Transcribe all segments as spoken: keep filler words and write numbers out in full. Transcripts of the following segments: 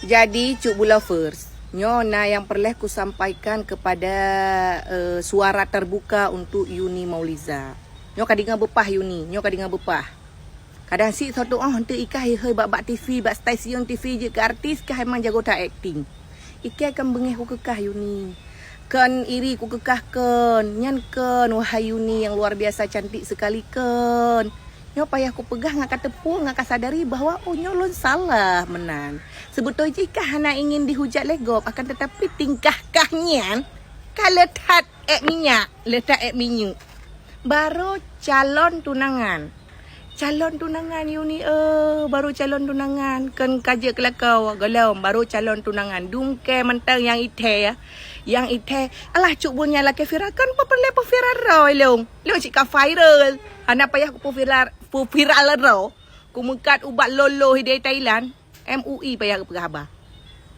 Jadi, Cut Bul lovers, nyoe na nyang peureulèe kusampaikan kepada, eh, suara terbuka untuk Yuni Mauliza. Nyoe ka deungö beupah Yuni, nyoe ka deungö beupah. Kadang sit soe tuoh eunteuk i kah ihôi bak-bak T V, bak stasiun T V jeuet keu artis, kah memang jago that akting. I kèe kan beungèh kukeukah Yuni. Kan iri kukeukah kan. Nyan kan, wahai Yuni yang luar biasa cantik sekali kan. Nyoe payah kupeugah ngat ka teupeu, ngat ka sadari bahwa, oh, nyoe lôn salah meunan. Seubeutôi jih kah hana ingin dihujat lé gob, akan tetapi tingkah kah nyan ka le that ék minyak, le that ék minyeuk. Barô calon tunangan. Calon tunangan Yuni, eh, barô calon tunangan. Kan ka jeuet keu lakoe gohlom, barô calon tunangan. Dum kèe mantong nyang i thèe, ya. Nyang i thèe, alah Cut Bul nyan lakèe viral, kan peureulèe peuviral droe lôn. Lôn cit ka viral. Hana payah kupeuviral, peuviral droe. Kumeukat ubat lolo hidai Thailand. M U I payah geupeugah haba.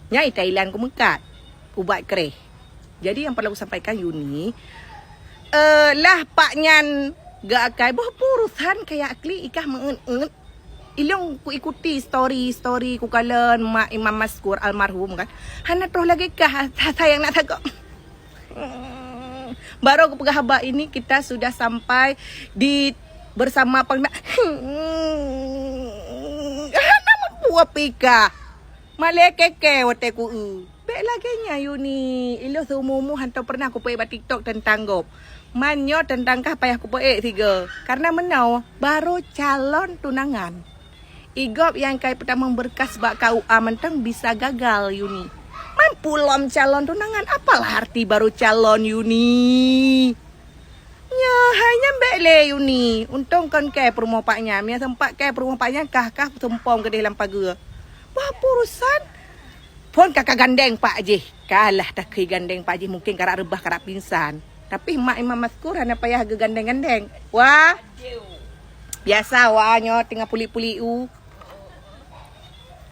Nyan i Thailand kumeukat ubat kreh. Jadi nyang peureulèe kusampaikan Yuni, eh, lah pak nyan geuakai boh peurusan kaya klik i kah meu'en-'en. Ilôn kuikuti story-story kukalon mak Imam Maskur almarhum kan. Hana troh lagèe kah, sayang nak sagoe. Barô kupeugah haba ini kita sudah sampai di bersama peng-, hana meupeue pih kah. Malèe kèe-kèe watèe ku-eu. Bèk lagèe nyan Yuni, ilôn siumu-umu hantom pernah kupeuék bak TikTok teuntang gob. Man nyoe teuntang kah payah kupeuék sigoe. Karena meunoe barô calon tunangan. I gob nyang kai peutamong beurkas bak K U A mantong bisa gagal Yuni. Man pulom calon tunangan, apalah arti barô calon Yuni? Nyoe hai nyan bèk lé Yuni. Untông kon kèe peurumoh pak nyan. Meunyo seumpat kèe peurumoh pak nyan kah-kah seumpom keudeh lam pageue. Bah peurusan. Phôn ka, ka gandeng pak jih. Kalah takheun gandeng pak jih, mungkin karap reubah, karap pingsan. Tapi mak Imam Maskur hana payah geugandeng-gandeng. Wah. Biasa wah nyoe teungoh pulik-pulik u.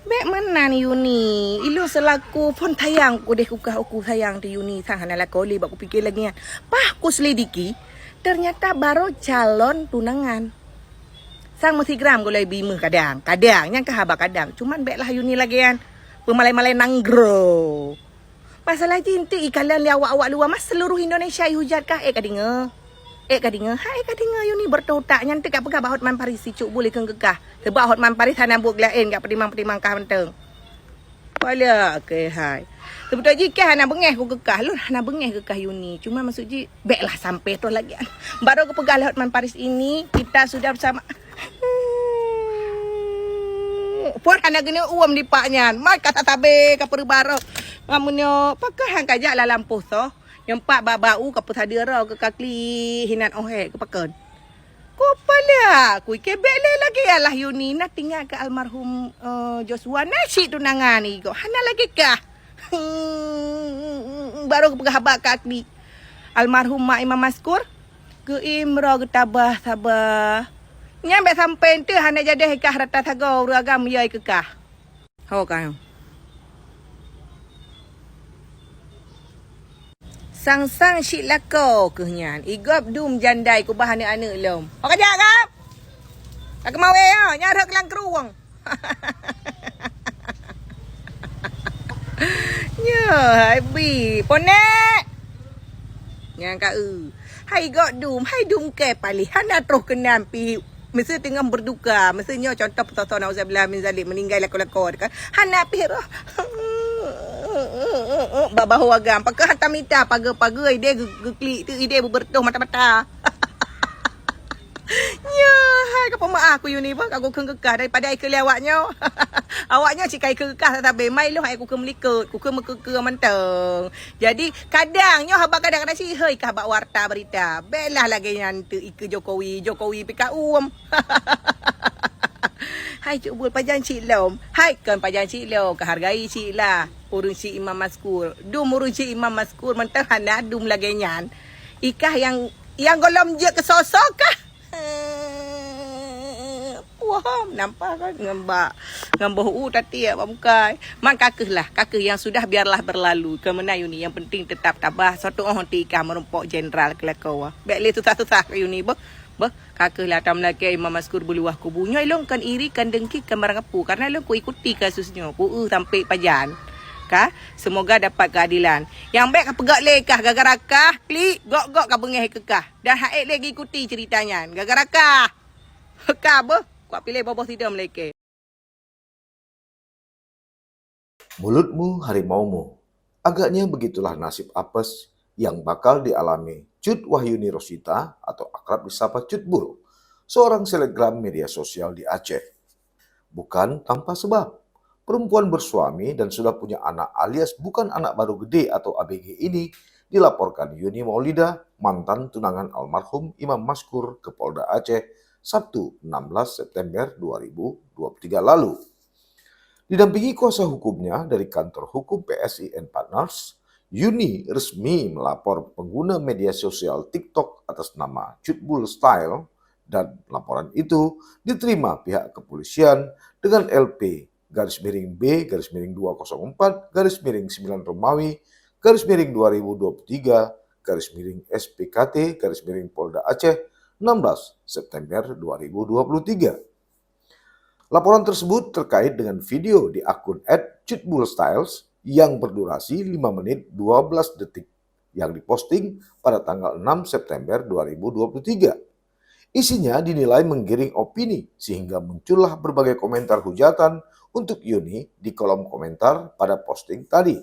Bèk meunan Yuni. Ilôn seulaku phôn sayang udeh kukeukah uku sayang teuh Yuni sang hana lakoe lé bak kupike lagèe nyan. Bah kuselidiki, ternyata barô calon tunangan. Sang meusigram gulai bimeuh kadang. Kadang, nyan ka haba kadang. Cuman bèklah Yuni lagèe nyan. Peumalai-malai nanggroe. Masalah jih eunteuk ikalon lé awak-awak luwa, ma seuluruh Indonesia ihujat kah, ék ka deungö. Ék ka deungö, hai ék ka deungö Yuni beureutoh utak nyan teuk ka peugah bak Hotman Paris si Cut Bul ikheun keu kah. Seubab Hotman Paris hana buet geulaén ka peutimang-peutimang kah mantong. Pala keuhai. Seubeutôi jih kah hana beungéh kukeukah, lôn hana beungéh keukah Yuni. Cuma maksud jih, bèklah sampai troh lagèe nyan. Barô kupeugah lé Hotman Paris ini, kita sudah bersama. Phôn hana geuneuk uem dipak nyan. Mai ka tatabé, ka peureubarô. Ngon meunyoe, pakon han ka jak lam lampôh soh. Nyang pat bak bak u ka peusadeue droe keu ka klik hinan óh hék keu pakon. Kupala, kui kebek lé lagèe alah Yuni na tinggai keu almarhum, eh, Joshua. Na cit tunangan igoe. Hana lagèe kah. Barô kupeugah haba ka klik. Almarhum mak Imam Maskur. Geuimroe geutabah saba. Nyan bèk sampai eunteuk hana jadeh kah rata sagoe ureueng agam yai keu kah. Ho kah. Sang-sang cit lakoe keuh nyan. Igob dum jandai kubah aneuk-aneuk lom. Ho kajak kah? Ka keumawé ho, nyan rhot keulang krueng. Nyoe hai bi, ponek. Nyang ka eu. Hai gok dum, hai dum kèe paléh hana troh keunan pi. Meuseu teungoh beuduka, meuseu nyoe contoh peusoe-soe nauzubillah min zalik meuninggai lakoe-lakoe kan. Hana pih roh. Bak bahô agam, pakon hantom mita pageue-pageue idéh geu-, geuklik teuk idéh beubeureutoh mata-mata. Nyoe hai ka peumeu'ah ku Yuni bah ka kukheun keukah daripada ikheun lé awak nyoe. Awak nyoe cit ka ikheun keukah sabe mai lôn hai kukheun meulikot, kukheun meukeue-keue mantong. Jadi kadang nyoe haba kadang-kadang cit hei kah bak warta berita. Bèklah lagèe nyan teuk ikheun Jokowi, Jokowi pih ka uem. Hai Cut Bul pajan cit lom. Hai kon pajan cit lom, kahargai cit lah. Ureueng cit Imam Maskur. Dum ureueng cit Imam Maskur mantong hana dum lagèe nyan. Ikah nyang, nyang gohlom jeuet keu soe-soe kah? Wah, nampak kan ngon bak, ngon boh u tatiek bak muka. Man ka keuh lah, ka keuh yang sudah biarlah berlalu. Keu meunan Yuni, yang penting tetap tabah. Soe tuoh ti ka meurumpok jenderal keu lakoe. Bèk lé susah-susah keu Yuni boh. Beh, ka keuh lata meulakée Imam Maskur beuluwah kubu. Nyoe lôn kon iri, kon dengki, kon barang kapeue, karena lôn kuikuti kasus nyoe, kueu sampai pajan. Ka, semoga dapat keadilan. Nyang bék ka peugah lé kah, gara-gara kah, klik, gok-gok ka beungéh keu kah. Dan ha'ék lé giikuti cerita nyan, gara-gara kah. Ka beh, kuat piléh boboh sidom lé kée. Mulutmu harimaumu. Agaknya begitulah nasib apes yang bakal dialami Cut Wahyuni Rosita atau akrab disapa Cut Bul, seorang selebgram media sosial di Aceh. Bukan tanpa sebab, perempuan bersuami dan sudah punya anak alias bukan anak baru gede atau A B G ini dilaporkan Yuni Maulida, mantan tunangan almarhum Imam Maskur, ke Polda Aceh, Sabtu, enam belas September dua ribu dua puluh tiga lalu. Didampingi kuasa hukumnya dari kantor hukum P S I and Partners, Yuni resmi melapor pengguna media sosial TikTok atas nama Cut Bul Style, dan laporan itu diterima pihak kepolisian dengan L P garis miring B garis miring dua kosong empat garis miring sembilan Romawi garis miring dua ribu dua puluh tiga garis miring S P K T garis miring Polda Aceh, enam belas September dua ribu dua puluh tiga. Laporan tersebut terkait dengan video di akun at cutbulstyles yang berdurasi lima menit dua belas detik yang diposting pada tanggal enam September dua ribu dua puluh tiga. Isinya dinilai menggiring opini sehingga muncullah berbagai komentar hujatan untuk Yuni di kolom komentar pada posting tadi.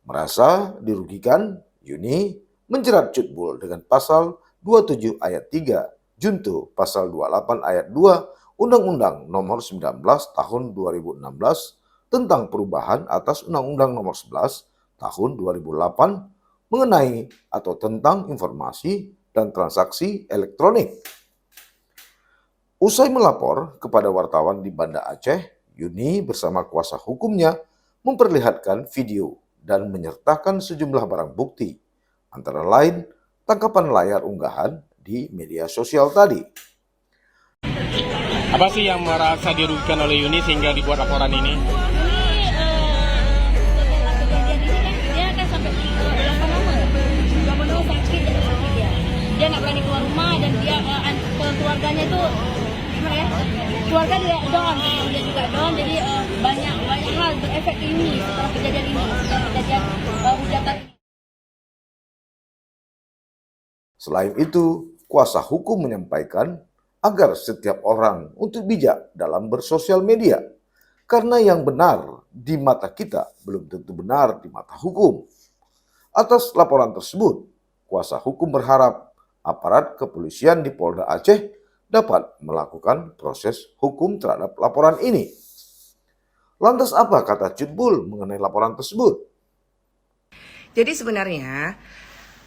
Merasa dirugikan, Yuni menjerat Cut Bul dengan pasal dua tujuh ayat tiga, junto pasal dua lapan ayat dua Undang-Undang Nomor sembilan belas Tahun dua ribu enam belas tentang perubahan atas Undang-Undang Nomor sebelas Tahun dua ribu delapan mengenai atau tentang informasi dan transaksi elektronik. Usai melapor kepada wartawan di Banda Aceh, Yuni bersama kuasa hukumnya memperlihatkan video dan menyertakan sejumlah barang bukti, antara lain tangkapan layar unggahan di media sosial tadi. Apa sih yang merasa dirugikan oleh Yuni sehingga dibuat laporan ini? Ini, eh, setelah kejadian ini kan, dia kan sampai, eh, berapa lama? Berapa lama sakit dan sakit dia. Dia nggak berani keluar rumah dan dia, eh, an-, ke-, keluarganya tu, gimana ya? Keluarga dia down, dia juga down. Jadi, eh, banyak, banyak hal berefek ke Yuni setelah kejadian ini, setelah kejadian, eh, hujatan ini. Selain itu, kuasa hukum menyampaikan agar setiap orang untuk bijak dalam bersosial media, karena yang benar di mata kita belum tentu benar di mata hukum. Atas laporan tersebut, kuasa hukum berharap aparat kepolisian di Polda Aceh dapat melakukan proses hukum terhadap laporan ini. Lantas apa kata Cut Bul mengenai laporan tersebut? Jadi sebenarnya,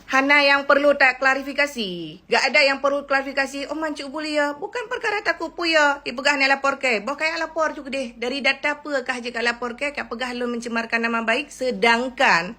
hana nyang perlu taklarifikasi. Gak ada nyang perlu klarifikasi, oh, man Cut Bul ya. Bukan perkara takut pun ya, ipeugah hana lapor ke. Boh kayak lapor juga deh. Dari data apa kah jika lapor ke, kak peugah lôn mencemarkan nama baik, sedangkan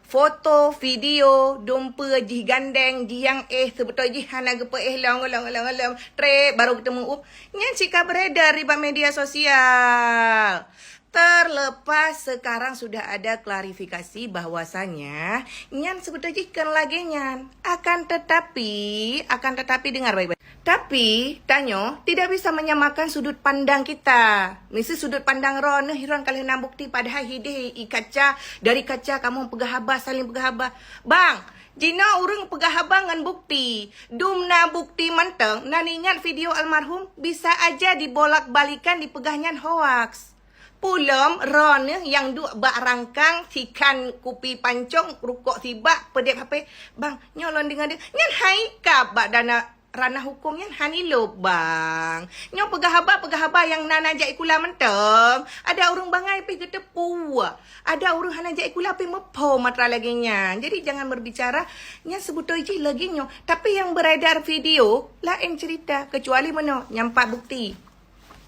foto, video, dumpe jih gandeng, jih nyang eh, sebetul jih hana geupeu eh long, long, long, long, trek, baru ketemu up. Nyan cika beredar di bak media sosial. Terlepas sekarang sudah ada klarifikasi bahwasanya nyan sebetul jih kon lagée nyan. Akan tetapi, akan tetapi dengar baik-baik. Tapi, tanyoe tidak bisa menyamakan sudut pandang kita. Misi sudut pandang roh neuh hiron ka lheueh na bukti padahai hideh i kaca, dari kaca kamoe peugah haba, saling peugah haba. Bang, jinoe ureuëng peugah haba ngon bukti. Dum na bukti mantong, na ingat video almarhum bisa aja dibolak-balikan dipeugah nyan hoaks. Pulom roh neuh nyang duek bak rangkang, sikan kupi pancong, rukok sibak, peudeb H P. Bang, nyoe lôn deungoe deh. Nyan hai kab bak dana ranah hukum nyan hani lôb, bang. Nyoe peugah haba, peugah haba nyang na, na jak ikula mantong. Ada ureuëng bangai pih geuteupeue. Ada ureuëng hana jak ikula pih meuphom atra lagée nyan. Jadi jangan berbicara nyan sebetul jih lagée nyoe. Tapi nyang beredar video laén cerita, kecuali meunoe nyampak bukti.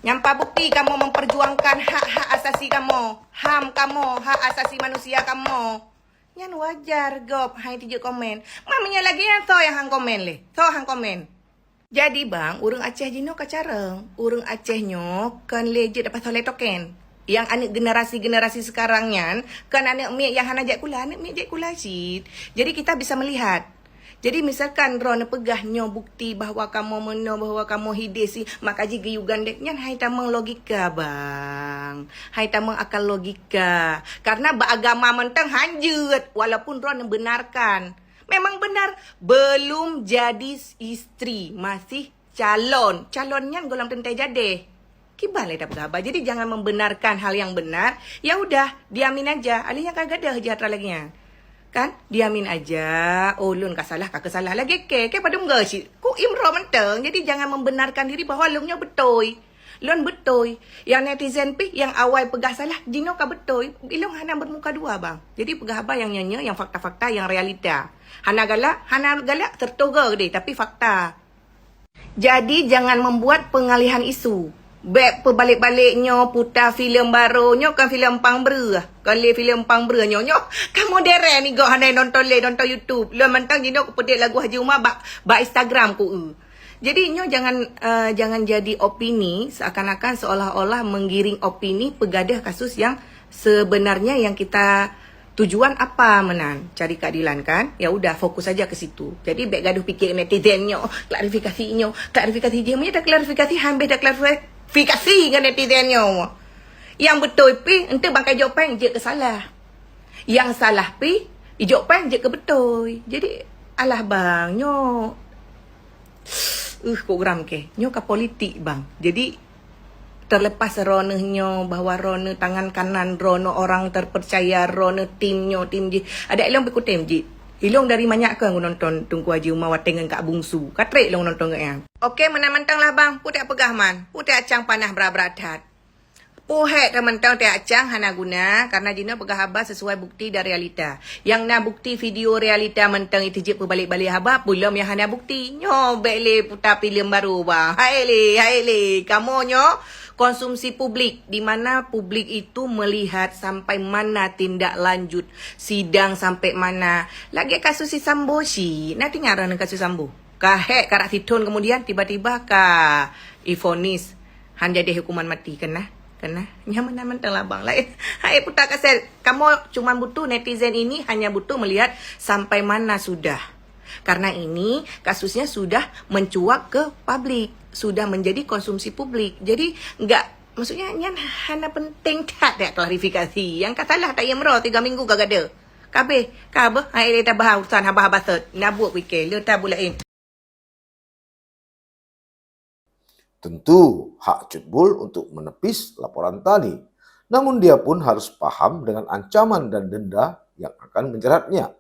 Nyampa bukti kamoe memperjuangkan hak-hak asasi kamoe, ham kamoe, hak asasi manusia kamoe. Nyan wajar gob hai tijeuet komen. Meunyoe lagée nyan, soe nyang han komen lé? Soe han komen? Jadi bang, ureuëng Aceh jinoe ka carông. Ureuëng Aceh nyoe kon lé jeuet dapat soleh token. Yang aneuk generasi-generasi sekarang nyan kon aneuk miet nyang hana jak kula, aneuk miet jak kula cit. Jadi kita bisa melihat Jadi misalkan droeneuh peugah nyoe bukti bahwa kamoe meunoe, bahwa kamoe hideh si, maka jih geuyue gandek, nyan hai tamong logika, bang. Hai tamong akal logika. Karena bak agama mantong hanjeuet, walaupun droeneuh benarkan. Memang benar, belum jadi istri, masih calon. Calon nyan gohlom teuntèe jadeh. Kiban lé tapeugah haba. Jadi jangan membenarkan hal yang benar. Ya udah, diamin aja. Alih nyan ka gadôh jih atra lagèe nyan. Kan? Diamin aja. Oh, lôn ka salah, ka keusalah lagèe kèe. Kèe padum geuh cit. Ku imroe mantong. Jadi jangan membenarkan diri bahwa lôn nyoe beutôi. Lôn beutôi. Yang netizen pih yang awai peugah salah, jinoe ka beutôi. Ilôn hana bermuka dua, bang. Jadi peugah haba yang nyoe-nyoe, yang fakta-fakta, yang realita. Hana galak, hana galak, tertoga deh, tapi fakta. Jadi jangan membuat pengalihan isu. Bèk peubalek-balek nyoe puta filem barô. Nyoe kan filem pang breuh. Kon lé filem pang breuh nyoe. Nyoe ka modern, igoe hana nonton lé, nonton YouTube. Lôn mantong jinoe kupeudeh lagu Haji Uma bak, bak Instagram ku eu. Jadi nyoe jangan, eh, jangan jadi opini seakan-akan seolah-olah menggiring opini peugadôh kasus yang sebenarnya yang kita tujuan apa meunan cari keadilan kan? Ya udah fokus saja ke situ. Jadi bèk gadoh pikir netizen nyoe, klarifikasi nyoe, klarifikasi jih. Meunyoe taklarifikasi han bèk taklarifikasi ngon netizen nyoe. Yang beutôi pih enteuk bangkai jok péng jeuet keu salah. Yang salah pih ijok péng jeuet keu beutôi. Jadi alah bang nyoe. Uh, kok geram ke? Nyoe ka politik bang. Jadi terlepas droeneuh nyoe bahwa droeneuh tangan kanan droeneuh orang terpercaya, droeneuh tim nyoe tim jih. Adak ilong peukutem jih. Ilong dari manyak ke nonton Teungku Haji Uma watèe ngon Kak Bungsu. Ka trek ilong nonton ngon nyan. Oke, meunan mantong lah bang. Peue tapeugah man. Peue tacang panah brat-brat that. Peue hèk teumantong tacang hana guna karena jinoe peugah haba sesuai bukti dan realita. Nyang na bukti video realita mantong itu jeuet peubalek-balek haba, peulom nyang hana bukti. Nyoe bèk lé puta filem barô bang. Hai lé, hai lé. Kamoe nyoe konsumsi publik, di mana publik itu melihat sampai mana tindak lanjut sidang sampai mana. Lagèe kasus si Sambo cit, na teuingat droeneuh kasus Sambo? Ka hèk karak sithon kemudian tiba-tiba ka ivonis han jadeh hukuman mati. Keunah, keunah. Nyan meunan mantong lah bang laén. Hai puta kaset, kamoe cuma butuh netizen ini hanya butuh melihat sampai mana sudah. Karena ini kasusnya sudah mencuat ke publik, sudah menjadi konsumsi publik. Jadi enggak, maksudnya nyan hana penting that ya klarifikasi. Nyang ka salah tak imroe tiga minggu ka gadoh. Ka abéh, ka abéh, hai lé tabahas urusan haba-haba sot. Na buet pikir, lé tabu laén. Tentu hak Cut Bul untuk menepis laporan tadi. Namun dia pun harus paham dengan ancaman dan denda yang akan menjeratnya.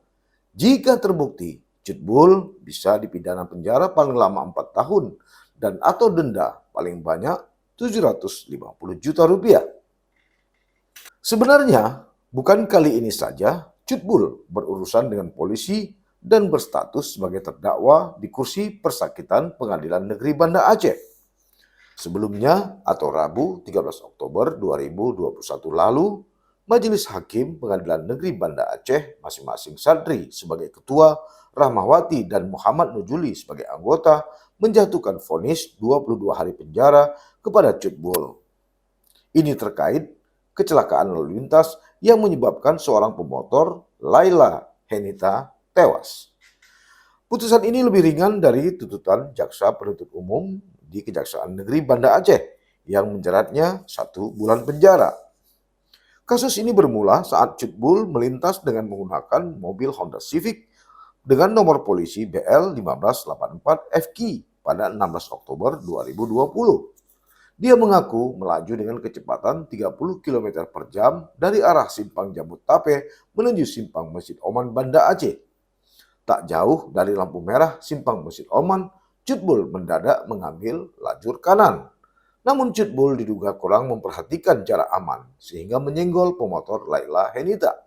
Jika terbukti, Cut Bul bisa dipidana penjara paling lama empat tahun dan atau denda paling banyak tujuh ratus lima puluh juta rupiah. Sebenarnya, bukan kali ini saja Cut Bul berurusan dengan polisi dan berstatus sebagai terdakwa di kursi persakitan Pengadilan Negeri Banda Aceh. Sebelumnya, atau Rabu tiga belas Oktober dua ribu dua puluh satu lalu, Majelis Hakim Pengadilan Negeri Banda Aceh, masing-masing Sadri sebagai ketua, Rahmawati dan Muhammad Nujuli sebagai anggota, menjatuhkan vonis dua puluh dua hari penjara kepada Cut Bul. Ini terkait kecelakaan lalu lintas yang menyebabkan seorang pemotor, Laila Henita, tewas. Putusan ini lebih ringan dari tuntutan jaksa penuntut umum di Kejaksaan Negeri Banda Aceh yang menjeratnya satu bulan penjara. Kasus ini bermula saat Cut Bul melintas dengan menggunakan mobil Honda Civic dengan nomor polisi B L lima belas delapan empat F Q pada enam belas Oktober dua ribu dua puluh. Dia mengaku melaju dengan kecepatan tiga puluh kilometer per jam dari arah Simpang Jabut Tape menuju Simpang Masjid Oman Banda Aceh. Tak jauh dari lampu merah Simpang Masjid Oman, Cut Bul mendadak mengambil lajur kanan. Namun Cut Bul diduga kurang memperhatikan jarak aman sehingga menyenggol pemotor Laila Henita.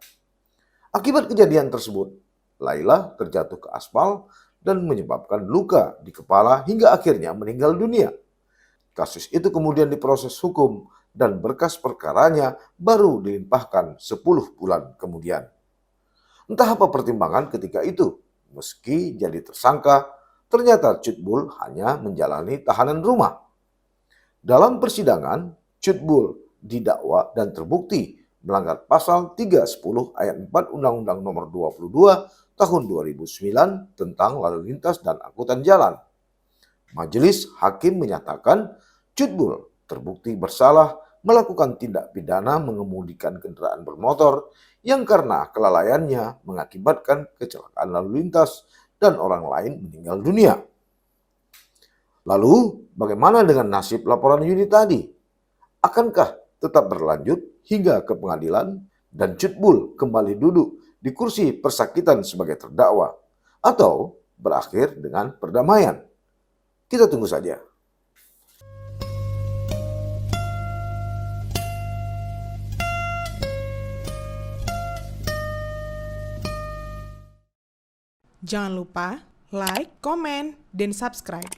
Akibat kejadian tersebut, Laila terjatuh ke aspal dan menyebabkan luka di kepala hingga akhirnya meninggal dunia. Kasus itu kemudian diproses hukum dan berkas perkaranya baru dilimpahkan sepuluh bulan kemudian. Entah apa pertimbangan ketika itu, meski jadi tersangka, ternyata Cut Bul hanya menjalani tahanan rumah. Dalam persidangan, Cut Bul didakwa dan terbukti melanggar Pasal tiga sepuluh ayat empat Undang-Undang Nomor dua puluh dua Tahun dua ribu sembilan tentang Lalu Lintas dan Angkutan Jalan. Majelis Hakim menyatakan Cut Bul terbukti bersalah melakukan tindak pidana mengemudikan kendaraan bermotor yang karena kelalaiannya mengakibatkan kecelakaan lalu lintas dan orang lain meninggal dunia. Lalu, bagaimana dengan nasib laporan Yuni tadi? Akankah tetap berlanjut hingga ke pengadilan dan Cut Bul kembali duduk di kursi persakitan sebagai terdakwa, atau berakhir dengan perdamaian? Kita tunggu saja. Jangan lupa like, komen, dan subscribe.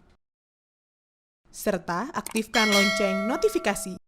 Serta aktifkan lonceng notifikasi.